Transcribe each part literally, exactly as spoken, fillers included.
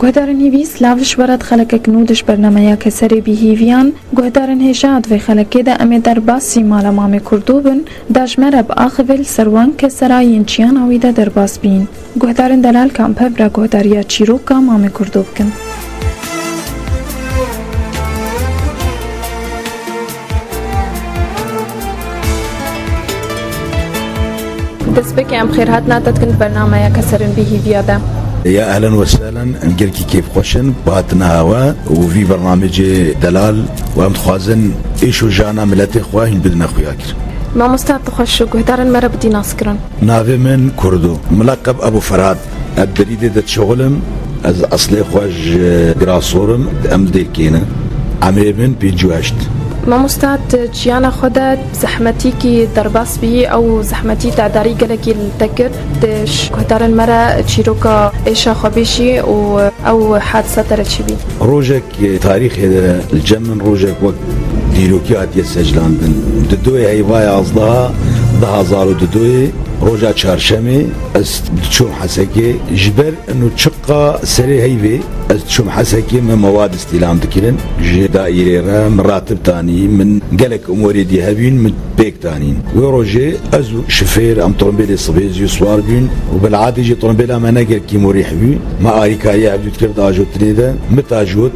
Guhdarên hêvî, silav li ji we re di xelekek nû di ji bernameya Keserê Bîhîviyan. Guhdarên hêja, di vê xelekê de em ê derbasî mala Mamê Kurdo bin, da ji me re biaxive li ser wan kesera yên çiyana wî de derbas bîn. Guhdarên delal ka em pevra guhdariya çîroka Mamê Kurdo bikin. Destpêkê em xêrhatina te dikin di bernameya Keserên Bîhîviya de. Ya ehlen we sehlen, em gelkî kêfxweş in bi hatina we û vî bernamecê delal û em dixwazin êş û jana miletê xwe hîn bidine xuya kir. Mamoste, tu xweş û guhdarên me re bidî naskirin. Navê min Kurdo, mileqeb Ebû Ferhad. Ez di Rîdê de dişixulim, ez eslê xwe ji Girasor im, em li Dêrkê ne. Emrê min pêncî û heşt. Mamosta, tu çiyana xwe de zehmetîkî derbas bîyî, ew zehmetî te edarî gelekî li te kir. Tu ji guhdarên me re çîroka êşa xwe bêjî û ew hadisa te re çi bî? Rojek Tarîxê de li cem min rojek wek dîrokî hatiye seclandin. Di doyê heyva yazdeh, du hazar û dudoyê roja çarşemê ez diçûm Hesekê. Ji ber ino çiqa serê heyvê ez diçûm Hesekê, me mewad îstîlam dikirin. Ji daîrê re min ratib tanî, min gelek umorê dî hebîn, min pêk tanîn. Wê rojê ez û şifêr em trombêlê sibê zû swar bûn û bil'adê jî trombêla me ne gelkî morîh bû. Me arîkariya hevdû dikir di ajotinê de. Min tajot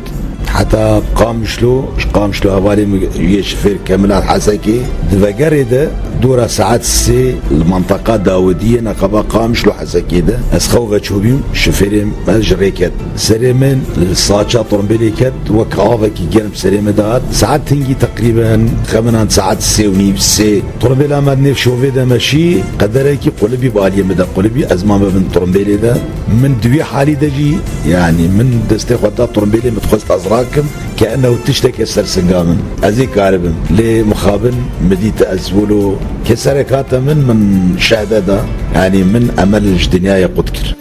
heta Qamişlo, ji Qamişlo hevalê min yê şifêr Kemil hat Hesekê. Di vegerê de dora saet sê li manteqa Dawidiyê neqeba Qamişlo Hesekê de ez xew veçûbîm, şifêrê me ji rê ket. Serê min li saça trombêlê ket, wek avekî germ serê min dihat. Saet hingî teqrîben xeminan saet sê û nîv, sê. Trombêla me di nêv şovê de meşî, qederekî qulibî bi aliyê min de qulibî, ez mame bin trombêlê de. Min di wî halî de jî, yanî min destê xwe da trombêlê, min dixwest ez rakim, ke enew tişteke ser singa min. Ez ê karibim. Lê mixabin min dît ez wilo keserek hate min, min şehde da. Yanî min emel ji dinyayê qut kir.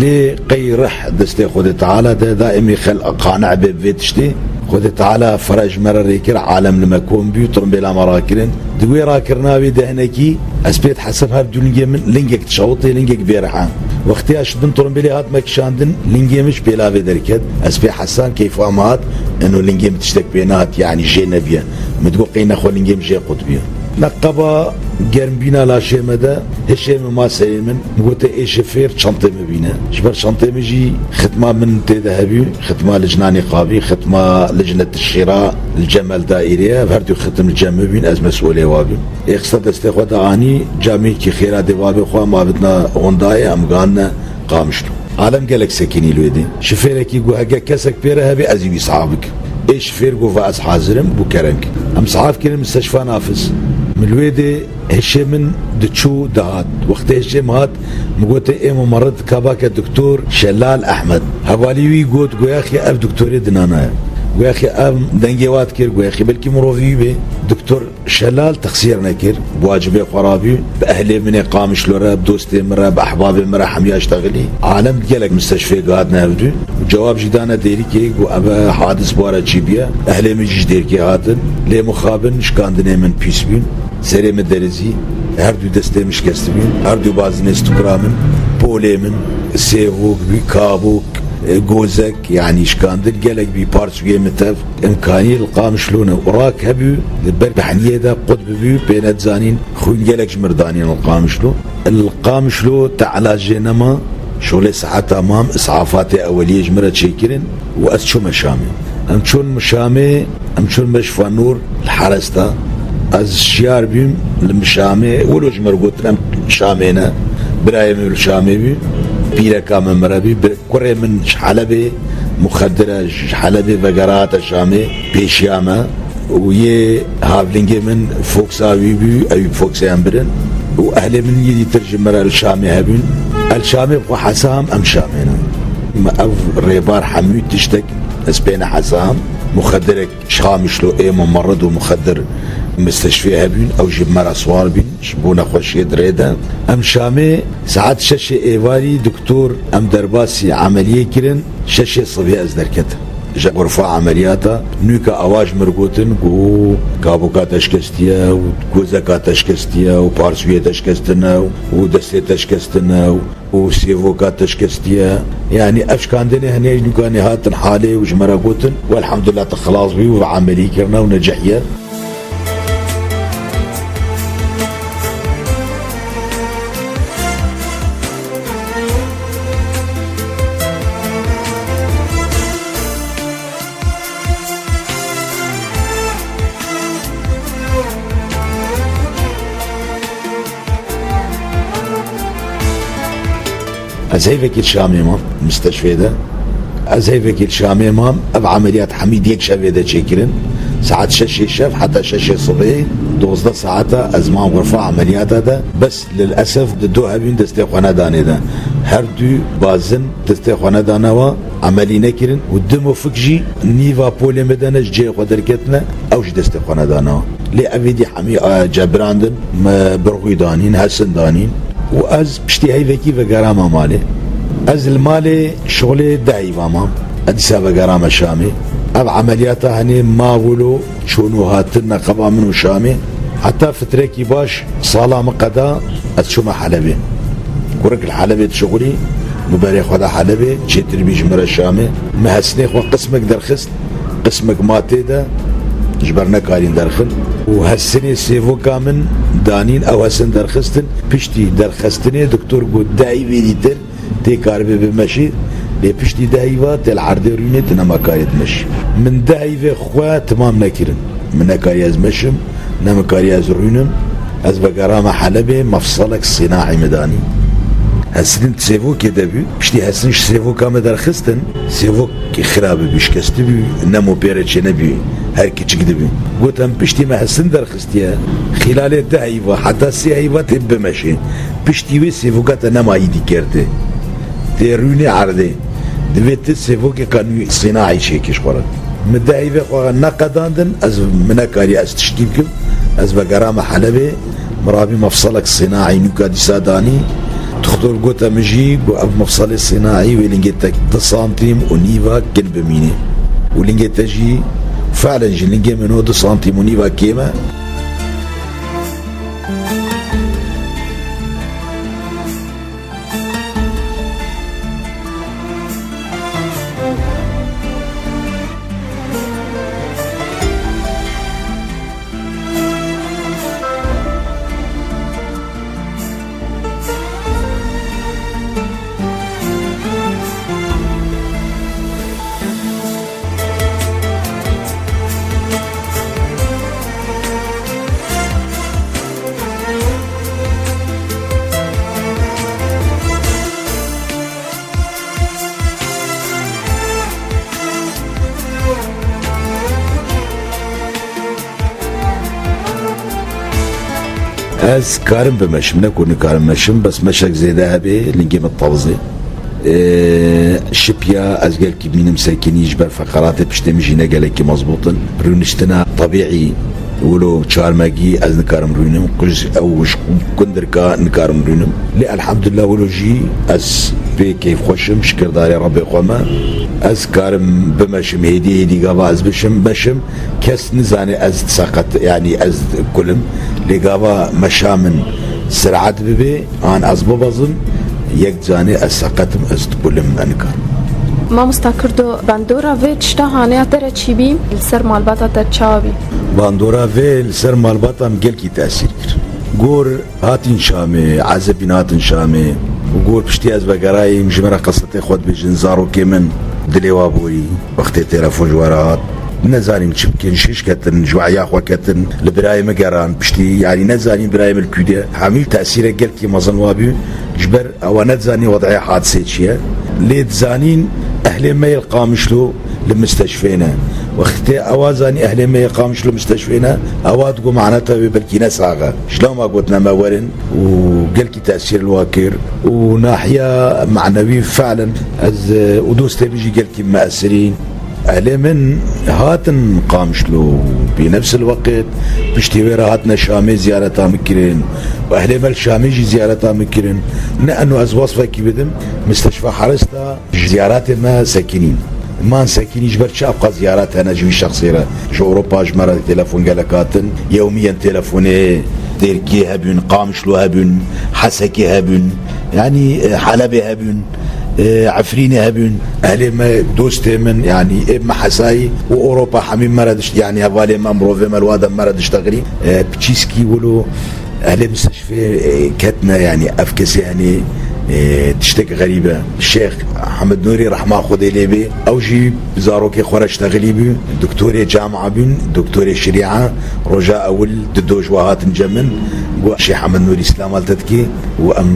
Lê qey rih destê Xwedê Teala de, daîmî xelq qane be bi vê tiştê. Xwedê Teala fere ji me re rê kir, alem li me kom bû, tirbêla me rakirin. Di wê rakirina wê de hinekî ez pê dihesib her du lingê min, lingek dişewitê, lingek bê rihe. Wextê ez ji bin tirbêlê hatime kişandin, lingê min ji pêlavê derket. Ez pê hesan keyfa me hat, eno lingê min tiştek pê nehat, yanî jê nebiye. Min digot qey nexwe lingê min jê qut biye. Neqeba germbîna laşê me de hişê min ma serê min. Min gote ê şifêr çentê min bîne. Ji ber çentê min jî xitma min tê de hebî, xitma licna nîqabî, xitma licnet şîra li cem me li daîrê ye. Ev her du xitim li cem min bîn, ez mesûlê wa bîm. Ê xiste destê xwe de anî, camêkî xêra dê babê xwe em avitna Hondayê, em gandine Qamişlo. Alem gelek sekinî li wê dê. Şifêrekî got hege kesek pê re hebe ez ê wî sihaf bikim. Ê şifêr got va ez hazir im, bû kerem kir. Em sihaf kirin misteşfa Nafiz. Min li wê dê hişê min diçû dihat. Wextê hişê min hat, min gote ê mumerid kabake doktor Şelal Ehmed. Hevalî wî got goyaxê ev doktorê dinana ye. Goyaxê ev dengê wa dikir, goyaxê belkî mirovî wî bê. Doktor Şelal texsîr nekir, bi wacibê xwe rabî, bi ehlê min ê Qamişlo re, bi dostê min re, bi ehbabê min re hemiya ştexilî. Alem gelek misteşfê gihatine hevdû. Cewab jî dane Dêrikê, got ev hadis bi we re çî bûye. Ehlê min jî ji Dêrikê hatin. Lê mixabin şikandinê min pîs bûn. Serê min derizî, her du destê min şikestî bûn. Her du bazinê stûkra min, polê min, sêvok bî, kabok, e, gozek, yanî şikandin gelek bî, pars wiyê min tev. Îmkanî li Qamişlo ne û rak hebû, li ber behniyê de qut bibû, pê nedizanîn, xwîn gelek ji mir danîn li Qamişlo. Li Qamişlo te'la jê nema, şolê saeta mam, is'afatê eweliyê ji min re çêkirin û ez çûme Şamê. Em çûn Şamê, em çûn Meşfa Nûr, li Heresta. Ez şiyar bûm, li Şamê, wilo ji me re gotin, em Şamê ne. Birayê min li Şamê bû, pîreka min min re bû, bir-, Kurê min ji Helebê, muxedir e, ji Helebê vegere hate Şamê, pêşiya me. Û yê havlingê min foksa wî bû, ew foksê em birin. Û ehlê min yê dîtir ji me re li Şamê hebûn. El Şamê bi xwe hesam, em Şamê ne. Me ev rêbar hemû tiştek ez pê ne hesam. Muxedirek Şamişlo ê mumerid û muxedir Mistişfê hebûn, ew jî bi me re siwar bîn, ji bo nexweşiyê di rê de. Em Şamê saet şeşê êvarî doktor em derbasî emeliyê kirin, şeşê sibê ez derketim. Ji xurfa emeliyata nûka ewa ji mir gotin ku kaboka te şikestiye û gozeka te şikestiye û parsûyê te şikestine û destê te şikestine û û sêvoka te şikestiye. Yanî ev şikandinê hinê nûkanê hatin halê û ji me re gotin, welhamdulillah te xilas bî û ve emelî kirine û necihiye. Ez heyvekî li Şamê mam, misteşfê de. Ez heyvekî li Şamê mam, ev emeliyat hemî di yek şevê de çêkirin. Saet şeşê şev heta şeşê sibê, dozdeh saeta ez mam xurfa emeliyata de. Bes lilesef di du hebîn destê xwe nedanê de. Her du bazin destê xwe nedane wa, emelî nekirin û dim û fik jî nîva polê me de ne ji cihê xwe derketine, ew jî destê xwe nedane wa. Lê ev êdî hemî, e, cebirandin, me birxûyî danîn, hesin danîn û ez piştî heyvekî vegerama malê. Ez li malê şixulê dehîva mam. Ez dîsa vegerame Şamê. Ev emeliyata henê ma wilo çûn û hatin neqeba min û Şamê. Heta fitrekî baş sala min qeda ez çûme Helebê. Kurik li Helebê dişixulî, min berê xwe da Helebê, çêtir bî ji min re Şamê. Min hesinê xwe qismek derxist. Qismek ma tê de ji ber nekarîn derxin û hesinê sêvoka min danîn, ew hesin derxistin. Piştî derxistinê doktor got, dehîvê dîtir tê karibe bimeşî, lê piştî dehîva tê li erdê rûnê, tu nema karî dimeşî. Min dehîvê xwe timam nekirin. Min nekarî ez meşim, ne min karî ez rûnim. Ez vegerame Helebê, mefselek sînaî min danî. Hesin sêvokê de bû. Piştî hesin ji sêvoka me derxistin. Sêvok xirab bû, şikestî bû, nemo pê re çênebû, her kiçik dibû. Got, em piştî me hesin derxistiye, xîlalê du heyva, heta sê heyva tê bimeşê. Piştî wê sêvoka te nema îdî kerdê. Tê rûnê erdê. Divê tu sêvokeka nû sînaî çêkî ji xwe re. Min du heyvê xwe neqedandin, ez, min nekarî ez tiştî bikim. Ez vegerame Helebê. Mirabî mefselek sînaî nûka dîsa danî. Doktor gote min jî, got, ev mefselê sînaî wê lingê te du santîm û nîva kin bimîne. Û lingê te jî, felen jî lingê min o du santîm û nîva kêm e. Ez karim bimeşim, ne ku nikarim meşim, bes meşek zêde hebe, lingê min tewzê. Ee, şipiya ez gelkî bînim sekinî ji ber feqeratê piştê min jî ne gelekî mezbût in. Rûniştina tebîî, wilo çarmegî ez nikarim rûnim, quj ew ji kundirka nikarim rûnim. Lê elhamdulillah wilo jî ez pê keyfxweş im, şikirdarê Rebbê xwe me. Ez karim bimeşim, hêdî hêdî gava ez bişim, meşim. Kes nizane ez seqet, yanî ez kulim. Lê gava meşa min sirat bibe, an ez bibezim, yek dizane ez seqet im, ez kulim, ez nikarim. Mamosta Kurdo, bandora vê tişta hanê te re çi bî, li ser malbata te çawa bî? Bandora vê li ser malbata min gelkî tesîr kir. Gor Hatin Şamê, ezebîn hatin Şamê. Û gor piştî ez vegerayîm, ji min re qesetê xwe dibêjin, zarokê min dilê wa borî. Wextê telefon ji we re hat, nezanîn çi bikin, şiş ketin, ji weya xwe ketin, li birayê min geran piştî, yanî nezanîn birayê min li kû de. Hemî tesîrek gelkî mezin wa bû, ji ber ewa nedizanîn wed'ê hadisê çi ye. Lê dizanîn ehlê me yê li Qamişlo li misteşfê ne. Wextê ewa zanî ehlê me yê Qamişlo misteşfê ne, ewa digot, maneta wê belkî ne sax e. Ji lama gotine me werin û gelkî tesîr li wa kir û nahiya manewî felen ez, e, û dostê min jî gelkî meesirîn. Ehlê min hatin Qamişlo, Bi nefs el-weqt, piştî wê re hatine Şamê ziyareta min kirin. Û ehlê me li Şamê jî ziyareta min kirin. Ne eno ez wesfekî bidim, Misteşfa Heris da ziyaretê me sekinîn. Man sekinî ji ber çi ev qas ziyaret hene ji wî şexsê re? Ji Ewropa ji me re telefon gelek hatin. Yewmiyen telefonê Dêrkê hebûn, Qamişlo hebûn, Hesekê hebûn, yanî, e, Helebê hebûn, e, Efrînê hebûn. Ehlê me, dostê min, yanî ê me Hesayî û Ewropa hemî me re dişt, yanî hevalê me, mirovê me li wa dem me re diştexilî. E, piçîskî wilo ehlê Misteşfê, e, ketine, yanî ev kesê, yanî, e, tiştek xerîb e. Şêx Hemed Nûrî rehma Xwedê lê bê, ew jî zarokê xwe re ştexilî bû, doktorê camia bûn, doktorê şerîa. Roja ewil di do ji we hatin cem min, got, Şêx Hemed Nûrî, silam li te dikî û em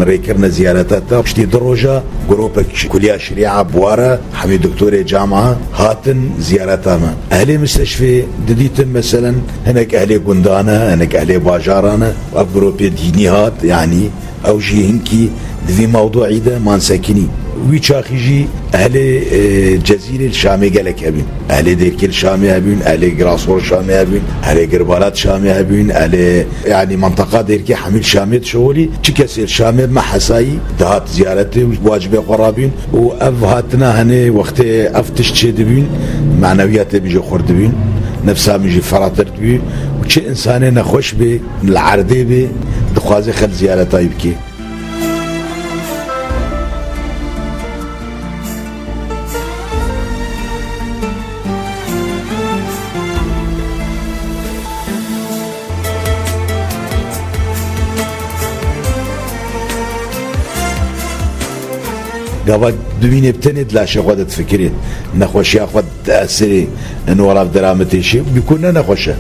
rêkirine ziyareta te. Piştî du roja gropek kuliya şerîa bi wa re, hemî doktorê camia hatin ziyareta me. Ehlê Misteşfê didîtin, meselen, hinek ehlê gundan e, hinek ehlê bajaran e. Ev gropê dînî hat, yanî ew jî hinkî di vî mewduî de man sekinî. Wî çaxî jî ehlê, e, Cezîrê li Şamê gelek hebûn. Ehlê Dêrkê li Şamê hebûn, ehlê Girasor li Şamê hebûn, ehlê Girbala li Şamê hebûn, ehlê, yanî, menteqa Dêrkê hemî li Şamê dişewilî. Çi kesê li Şamê me Hesayî dihat ziyaretê û wacibê xwe rabîn. Û ev hatina henê wextê ev tişt çêdibîn, manewiyatê min jî xurt dibîn, nefsa min jî feratir dibî. Û çi însanê nexweş bê, li erdê bê, dixwaze xelk ziyareta wî bike. Gava dimînê bi tenê di laşê xwe de difikirê, nexweşiya xwe diesirê, eno welav dera min têşê, bî ku ne nexweş e.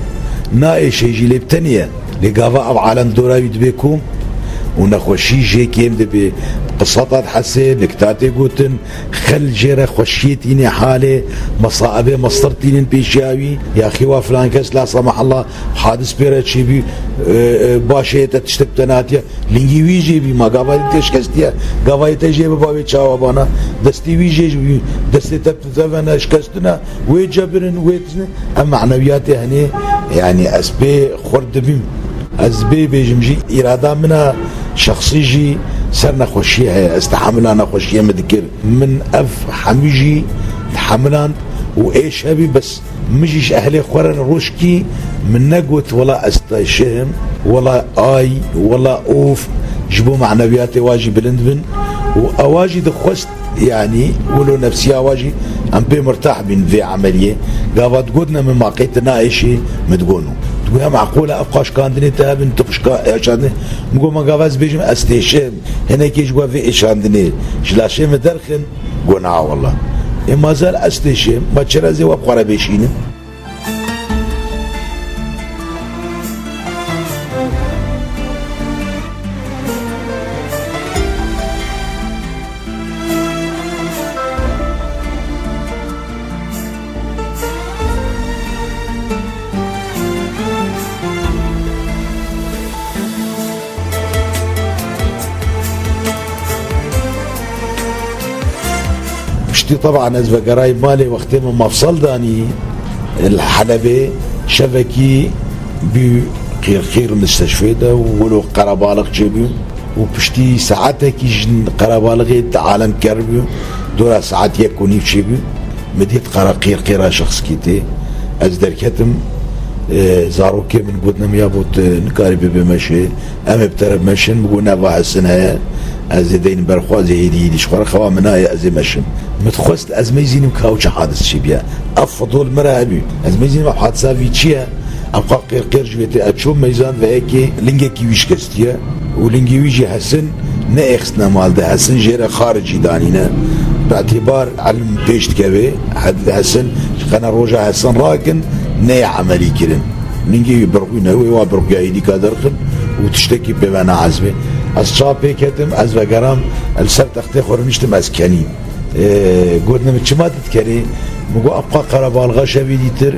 Naêşê jî lê bi tenê ye. Lê gava ev alem dora wî dibe kom û nexweşî jê kêm dibe. Qisata dihesê, nikta tê gotin, xelk jê re xweşiyê tînê halê, mesaibê mestir tînin pêşiya wî, ya xêwa filan kes, la semahallah, hadis pê re çêbî, e, e, başê te tiştek te nehatiye. Lingî wî jê bî, ma gavayê te şikestiye, gavayê te jê biba wê çawa bana, destê wî jê bî, destê te tevene şikestine, wê cebirin, wê tizne, em manewiyatê henê, yanî ez pê xurt dibîm. Ez bê bêjim jî, îrada min a şexsî jî ser nexweşiyê heye, ez tehamila nexweşiyê min dikir. Min ev hemû jî tehemiland û êş hebî, bes min jî ji ehlê xwe re rojkî min negot, wela ez têşim, wela ay, wela of, ji bo manewiyatê wa jî bilind bin. Û ewa jî dixwest, yanî wilo nefsiya wa jî em pê mirtah bîn vê emeliyê. Gava digotine min, ma qey tu naêşî? Min digot no. Digot, ya meqûl e, ev qas şikandinê te hebin, tu xwe şika-, şikandinê. Min got, ma gava ez bêjim ez têşim, hinekê ji we vê êşandinê ji laşê min derxin? Got, na wela. Ê ma zer ez têşim, ma çira ez ê we bi xwe re bêşînim? Piştî teban ez vegerayî malê, wextê min mefsel danî li Helebê, şevekî bû qîrqîr misteşfê de û wilo qerebalix çêbû û piştî saetekî ji qerebalixê di alem ker bû, dora saet yek û nîv çêbû. Min dît qara qîrqîra şexskî tê. Ez derketim, e, zarokê min gotine min, ya bo tu nikarî bibê meşê, em ê bi te re meşin. Min got, neva Hesin heye, ez ê deynim ber xwe, ez ê hêdî hêdî ji xwe re, xewa min nayê ez ê meşim. Min dixwest ez meyzînim ka ew çi hadis çêbiye. Ev fidol min re hebû. Ez meyzînim ev hadisa vî çi ye? Ev qa qêr qêr ji wê tê. Ez çûm meyzand ve yekê lingekî wî şikestiye û lingê wî jî Hesin neêxistine mal de. Hesin jê re xaricî danîne. Bi îtibar elm pêş dikeve, Hed-, Hesin, ji qene roja Hesin rakin neyê emelî kirin. Lingê wî birxwîne, wê wa birxwiya hêdîka derxin û tiştekî pê ve neezbê. Ez çav pê ketim, ez vegeram, li ser textê xwe rûniştim, ez kenîm. Ee, gotine min, çima tu dikerî? Min got, ev qa qerebalxa şevê dîtir,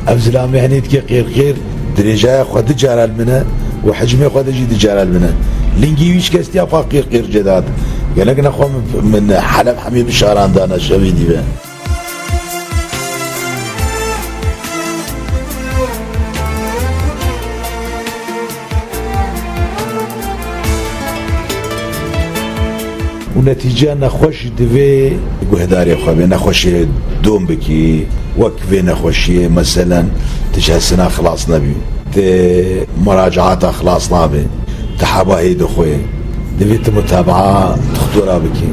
ev zilamê henê dike qêr qêr, dirêjaya xwe du cara li min e û hicmê xwe de jî du cara li min e. Lingî wî şikestiya, ev qa qêr qêr jê dihat. Gelek nexwe min, min Heleb hemî bi şaran dana şevê dî ve. Netîceya nexweş divê guhdarê xwe bê, nexweşê dom bikî, wek vê nexweşiyê, meselen, tu ji hesina xilas nebî, tu muracaata xilas nabî, tu heba hê dixwê, divê tu mutabaa dixtora bikî.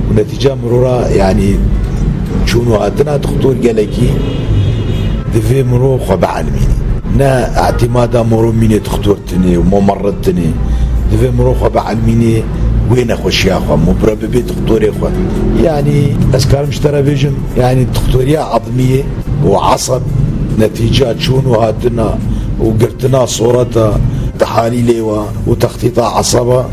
Û netîceya mirora, yanî çûn û hatina dixtor gelekî divê mirov xwe bielmînî. Ne îtîmada mirov mînê dixtor tinê û momerrid tinê. Divê mirov xwe bielmînê wê nexweşiya xwe, mubire bibe dixtorê xwe. Yanî ez karim ji te re bêjim, yanî dixtoriya edmiyê û eseb, netîca çûn û hatina û girtina soreta, tehalîlê wa û textîta eseba,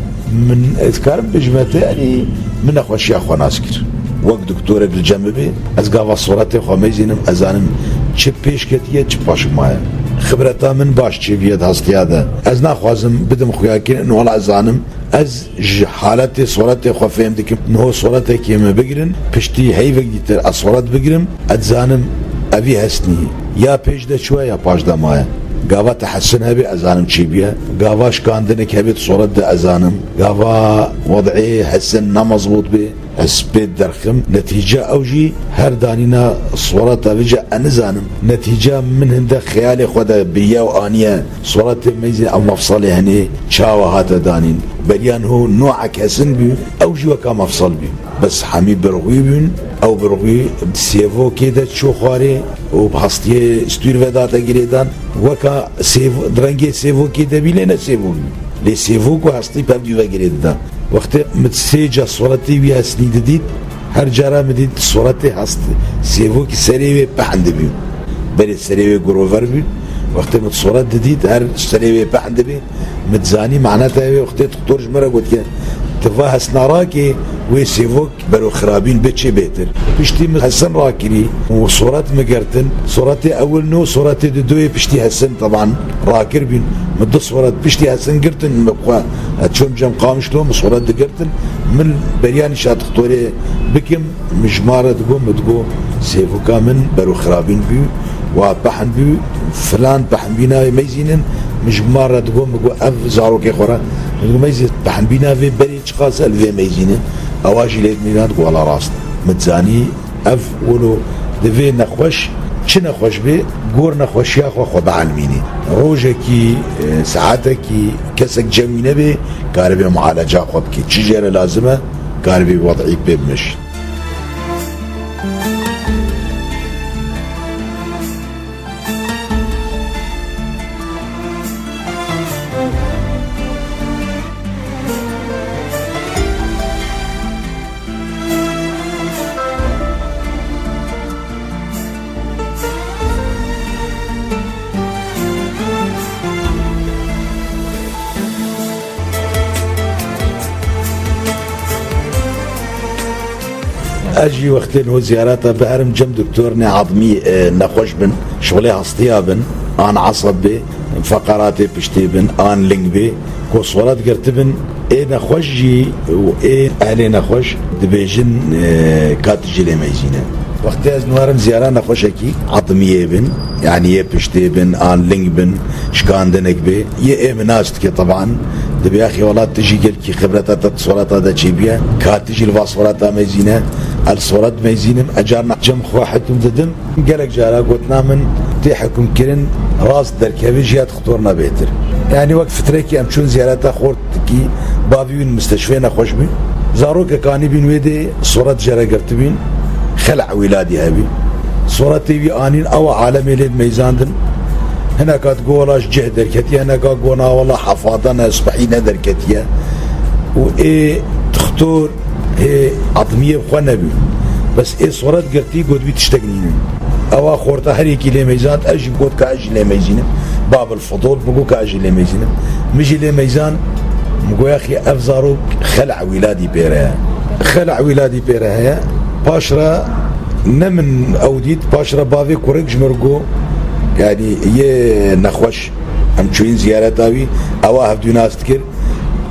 min, ez karim bêjime te, yanî min nexweşiya xwe nas kir. Wek doktorek li cem bibê, ez gava soretê xwe meyzînim, ez zanim çi pêş ketiye, çi paş maye. Xibreta min baş çêbûye di hestiya de. Ez naxwazim bidim xuyakirin, wela ez zanim, ez ji haletê soretê xwe fêm dikim. Niho soretekê min bigirin, piştî heyvek dîtir ez soret bigirim, ez zanim evî hesnî ya pêş de çûye ya paş de maye. Gava te hesin hebe, ez zanim çêbûye. Gava şkandinek hebe di soret de, ez zanim. Gava wed'ê hesin ne mezbût bê, ez pê derxim. Netîce ew jî her danîna soreta vêce ez nizanim. Netîce min hinde xeyalê xwe de biriye û aniye. Soretê meyzê ev mefselê henê çawa hate danîn. Beriya niho noek hesin bû, ew jî weka mefsel bû. Bes hemî birxwî bûn, ew birxwî sêvokê de çû xwarê û bi hestiyê stûr vedate girêdan. Weka sêv-, di rengê sêvokê de bî, lê ne sêvok bû. Lê sêvok û hestî pevdî ve girê dida. Wextê min sê ca soretê wî hesnî didît, her cara min dît soretê hest, sêvokî serê wê pehn dibî. Berê serê wê gurover bû. Wextê min soret didît, her serê wê pehn dibî. Min zanî maneta wê. Wextê doktor ji min re gotiye, tu va hesna rakê, wê sêvok bero xirabîn bê çê bêtir. Piştî min hesin rakirî û soret min girtin. Soretê ewil no, soretê didoyê piştî hesin teban rakir bîn. Min du soret piştî hesin girtin, min xwe ez çûm cem Qamişlo, min soret digirtin. Min beriya nîşa doktorê bikim, min ji ma re digo, min digo, sêvoka min bero xirabîn bû, wa pehn bû, filan pehnbîna wê meyzînin, min ji ma re digo, min got, ev zarokê xwe re, min digo, meyzî pehnbîna vê berê çiqas e li vê meyzînin, ewa jî lê dimîna, digo, wela rast. Min zanî, ev wilo divê nexweş, çi nexweş bê, gor nexweşiya xwe xwe bielmînî. Rojekî, e, saetekî, kesek cem wî nebê, karibê mualeca xwe bikî. Çi jê re lazim e, karibê wed'î pê bimeşî. Ez jî wextên ho ziyareta biherim cem doktornê admî, e, nexweş bin, şixulê hastiya bin, an eseb bê, feqeratê piştê bin, an ling bê, ku soret girtibin, ê nexweş jî û ê ehlê nexweş dibêjin, e, ka tu jî lê meyzîne. Wextê ez niwarim ziyara nexweşekî admiyê bin, yanî yê piştê bin, an ling bin, şkandinek bê, yê ê min nas dike teban, dibê axî welat tu jî gelkî xibreta te di soreta de çêbûye, ka tu jî li va soreta meyzîne, ez soret meyzînim, ez carna cem xwe hikm didim. Gelek cara gotina min tê hikmkirin rast derkeve, ji ya doktor nebêtir. Yanî wek fitrekî em çûn ziyareta xortikî bavî wî li misteşfê nexweş bû. Zarokek anîbîn wê dê soret jê re girtibîn. Xel'a wîladî hebî. Soretê wî anîn ewa alemê lê dimeyzandin. Hineka digo wela ji cih derketiye, hineka go na wela hefadana spehî nederketiye. Û ê doktor Ê admiyê bi xwe nebû. Bes ê soret girtî, gotbî tiştek nînin. Ewa xorta her yekî lê meyzand, ez jî got ka ez jî lê meyzînim. Babil Fidol, min got ka ez jî lê meyzînim. Min jî lê meyzand, min got, yaxî ev zarok xel'a wîladî pê re ye. Xel'a wîladî pê re heye. Paş re ne min ew dît, paş re bavê kurek ji min re got, yanî yê nexweş. Em çûyîn ziyareta wî, ewa hevdû nas dikir.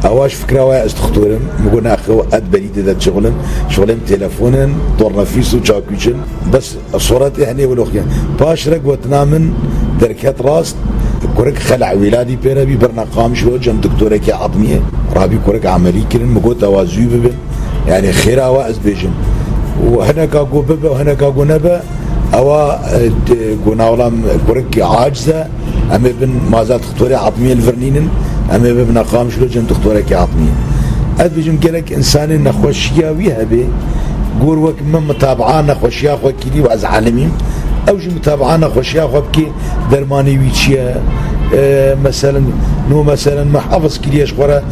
Ewa ji fikra we ez dixturim. Min got, "Naxwe, ez berî de de şixulim. Şixulê min telefon in, tornefîs û çakûç in." Bes soretê henê wilo xiya. Paş re gotina min derket rast. Kurik xel'a wîladî pê re bî, birna Qamişlo cem doktorekê admiyê. Rabî kurik emelî kirin. Min got, "Ewa zû bibin." Yani xêra we ez bêjim. Û hineka ku bibe û hineka ku nebe, ewa, e, d-, ku navlam kurik aciz e, em ê bin maza dixtorê etmiyê li vir nînin, em ê bibine qamişlo cem dixtorekî etmiyê. Ez bêjim gelek insanê nexweşiya wî hebe, gor wek min mitabaa nexweşiya xwe kirî û ez elimîm. Ew jî mitabaa nexweşiya xwe bike, dermanê wî çi ye? E, meselen, no meselen me hefz kiriye ji xwe re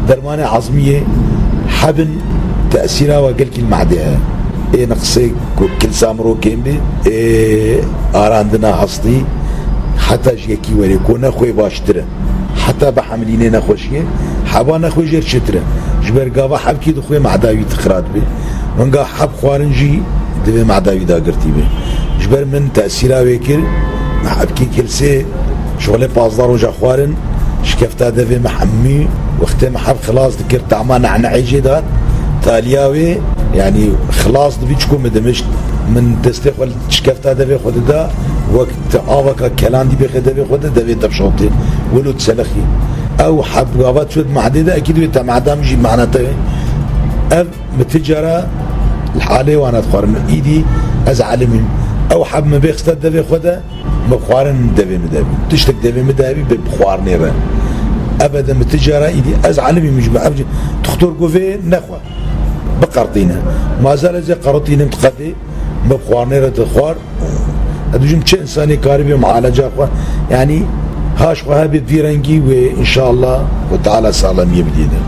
dermanê ezmiyê hebin tesîra we gelkî li mehdê heye. Ê ne qisê ku kilsa mirov kêm bê, ê arandina hestî heta ji yekî werê ku nexwê baştir e. Heta bi hemlînê nexweşiyê, heba nexwê jêr çêtir e. Ji ber gava hebkî dixwê mehda wî xira dibe. Hinga heb xwarin jî divê mehda wî dagirtî be. Ji ber min tesîra wê kir, me hebkî kilsê şolê pazdeh roja xwarin, şikefta devê me hemî wextê me heb xilas dikir, tama nehnehê jê dat, taliya wê, yanî xilas dibî çiku min dimişt, min destê xwe li şikefta devê xwe dida, wek te aveka kelandî bêxe devê xwe de, devê te bişewtê, wilo diselexî. Ew heb gava çû di mehdê de, ekî divê te mehda min jî mehna te. Ev Min ti cara li halê wan e dixwarim. Îdî ez elimîm. Ew heb min bêxiste devê xwe de, min xwarin devê min de bî. Tiştek devê min de hebî bi xwarinê re. Ebede min ti cara îdî ez elimîm ji min. Ev jî dixtor got vê nexwe. Biqertîne. Mazal ez ê qeritînim diqetê, min bi xwarinê re dixwar. Ez dibêjim çi insanê karibê mualeca xwe, yanî haş xwe hebê vî rengî wê înşallah Xwe Teala saxlemiyê bidîne.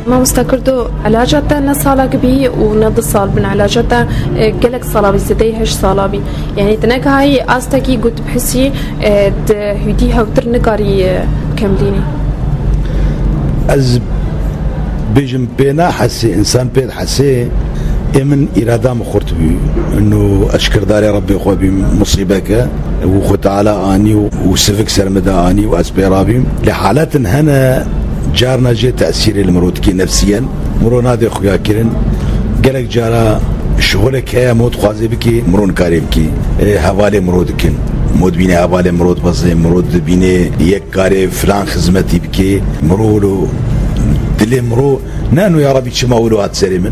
Mamosta Kurdo, elaca te ne salek bî û ne du sal bin. Elaca te, e, gelek sala bî, zêdeyî heşt sala bî. Yanî tu nekahayî astekî ku tu bihîsî, e, di hûdî hewtir nikarî, e, kemlînî. Ez bêjim pê nahesê, însan pê dihesê, ê min îrada min xurt bû. Ino ez şikirdarê Rebbê xwe bîm, musîbeke û Xwe Teala anî û, û sivik ser min de anî û ez pê rabîm. Lê haletin hene carna jê tesîrê li mirov dike nefsiyen. Miro nade xuya kirin. Gelek cara şixulek heye, mot dixwaze bike, miro nikare bike. E, hevalê miro dikin. Mot bîne hevalê miro dibeze, miro dibîne yek kare filan xizmetî bike. Miro wilo dilê miro, ne no ya Rabî çima wilo hat serê min.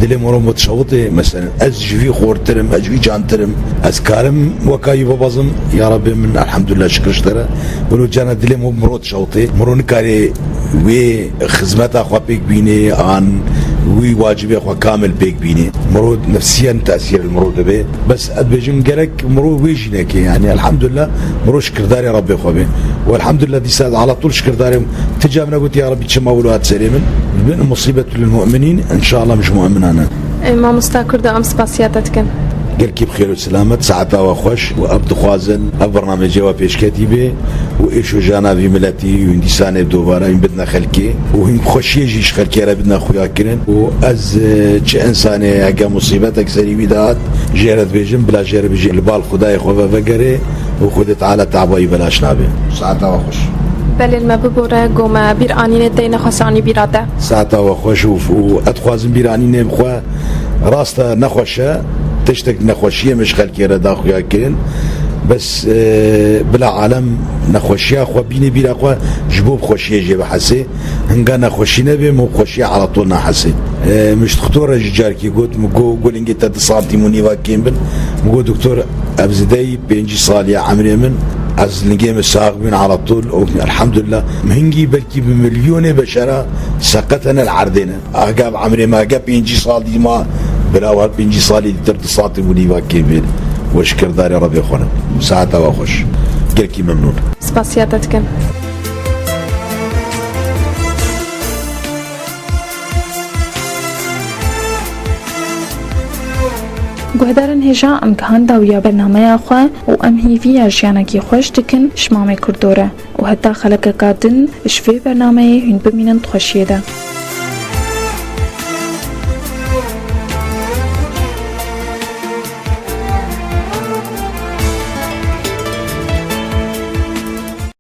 Dilê miro mot şewitê, mesela ez ji vî xortir im, ez ji vî cantir im. Ez karim weka wî bibezim, ya Rabî min elhamdulillah şikir ji te re. Wilo carna dilê miro dişewitê. Miro nikare wê xizmeta xwe pêk bînê, an wî wacibê xwe kamil pêk bînê. Miro nefsiyen tesîr li miro dibe. Bes ez dibêjim gerek miro wê jî neke. Yanî elhamdulillah miro şikirdarê Rebbê xwe be. Û elhamdulillah dîsa ez ala tol şikirdarê. Ti cem negotî ya Rebbî çima wilo hat serê min. Min musîbetu lil mu'minîn, înşallah min ji mu'minan e. Ê, mamosta Kurdo, em spasiya te dikin. Gelkî bi xêr û selamet, saeta we xweş û ev dixwazin ev bernamecê we pêşketî bê û êş û jana vî miletî û hindîsanê dovara hîn bidine xelkê û hîn xweşiyê jî ji xelkê re bidine xuya kirin û ez, e, çi însanê heke musîbetek serî wî de hat, jê re dibêjim, bila jê re bijî li bal Xwedayê xwe ve vegerê û Xwedê Teala taba wî belaş nabe. Saeta we xweş. Belê, me bibore, go me bîr anînê tey nexwesanî bîra te. Saeta we xweş û, û ez dixwazim bîr anînê bi xwe. Rast e, nexweş e, tiştek nexweşiyê min ji xelkê re da xuya kirin. Bes, e, bila alem nexweşiya xwe bînê bîra xwe, ji bo bi xweşiyê jê bihesê. Hinga nexweşî nebe, min bi xweşiya ala tol nahesê. E, min ji doktor re jî carekî got, min got, got lingê te du santîm û nîva kêm bin. Min got, doktor, ev zêdeyî pêncî salî ye emrê min. Ez lingê min sax bîn ala tol. Û elhamdulillah, min hingî belkî bi milyonê beşera seqet hene li erdê ne. Aga bi emrê me, aga pêncî sal dî ma, bila wer pêncî salî dîtir du santîm û nîva kêm bê. We şikirdarê Rebbê xwe ne. Saeta we xweş. Gelkî memnûn. Spasiya te dikim. Guhdarên hêja, em gihan dawiya bernameya xwe û em hîviya jiyanekî xweş dikin ji Mamê Kurdo re. Û heta xelekeka din ji vê bernameyê hûn bimînin di xweşiyê de.